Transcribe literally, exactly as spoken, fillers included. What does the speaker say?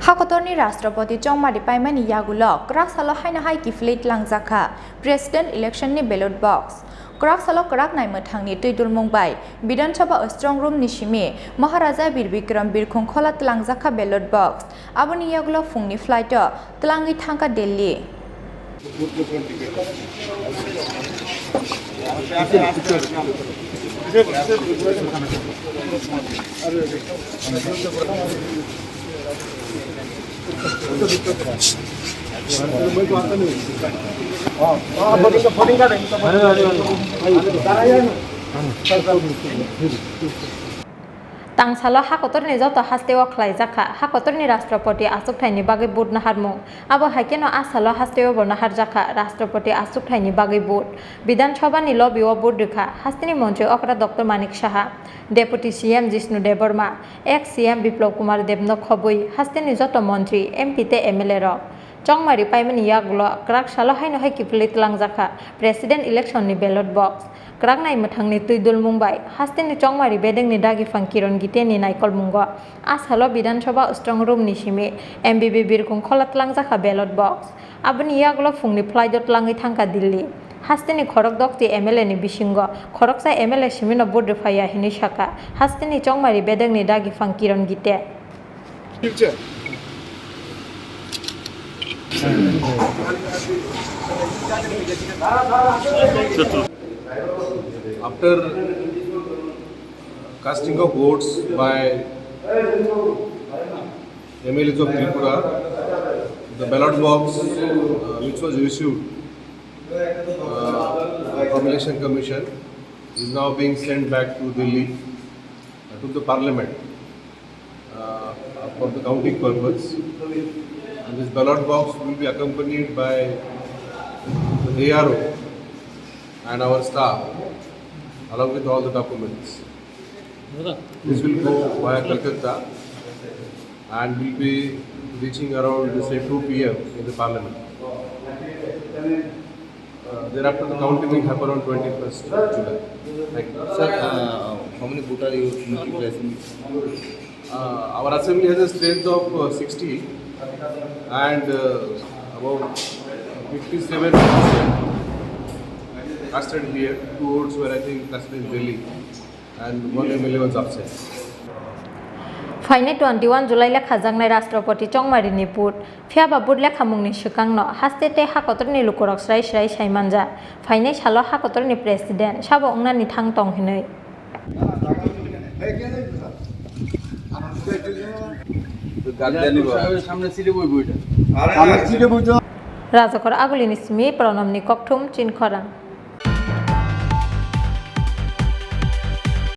Hakotorni Rashtrapati chongmari paimani yagulo kwrak salo haino hai kiphilwi tlangjak kha President election ni ballot box. Kwrak salo kwrak nai mwthangni twi dulmung bai Bidhan Sabha Strong Room ni simi Maharaja Bir Bikram Birkhung Khola tlangjak kha ballot box. Aboni yagulo phungni flight o tlangwi thangkha Delhi. Tangsalo hakotorni joto hasteo khlaijak kha hakotorni Rashtrapati achukthai ni bagwi vote naharmung. Abo hai kheno a salo hasteo bo naharjak kha Rashtrapati achukthai ni bagwi vote. Bidhan Sabha ni lobby o vote rwkha hasteni montri okra Doctor Manik Saha, Deputy C M Jishnu Debbarma, ex C M Biplab Kumar Deb no khobwi hasteni joto montri, M P tei M L A rok. Chongmari paimani yagulo kwrak salo haino hai kiphilwi tlangjak kha President election ni ballot box. Kwrak nai mwthangni twi dulmung bai hasteni chongmari bedengni dagi phang Kiron Gite ni naikolmungo a salo Bidhan Sabha Strong Room ni simi M B B Birkhung Khola tlangjak kha ballot box. Aboni yagulo phungni flight o tlangwi thangkha Delhi. Hasteni khorok dokti M L A ni bisingo khoroksa M L A simino vote rwphaiya hinwi sakha hasteni chongmari bedengni dagi phang Kiron Gite. After casting of votes by M L As of Tripura, the ballot box, uh, which was issued, uh, from Election Commission is now being sent back to Delhi, uh, to the Parliament, uh, for the counting purpose. And this ballot box will be accompanied by the A R O and our staff, along with all the documents. This will go via Calcutta and will be reaching around, say, two P M in the Parliament. Uh, thereafter, the counting will happen on twenty-first July. Thank you. Sir, uh, how many voter you notification? Uh, our assembly has a strength of, uh, sixty, and, uh, about fifty-seven casted here, two votes were, I think, casted in Delhi, and one M L A was absent. Phainai twenty-one July le khajaknai Rashtrapati chongmari ni vote. Phiya ba vote lekhamungni swkangno haste tei hakotorni lukurok srai srai sai manja. Phainai salo hakotorni president sabo wngnani thang tong hinwi. Rajakhor Agulini simi Pranamni kokthum Chinkhorang.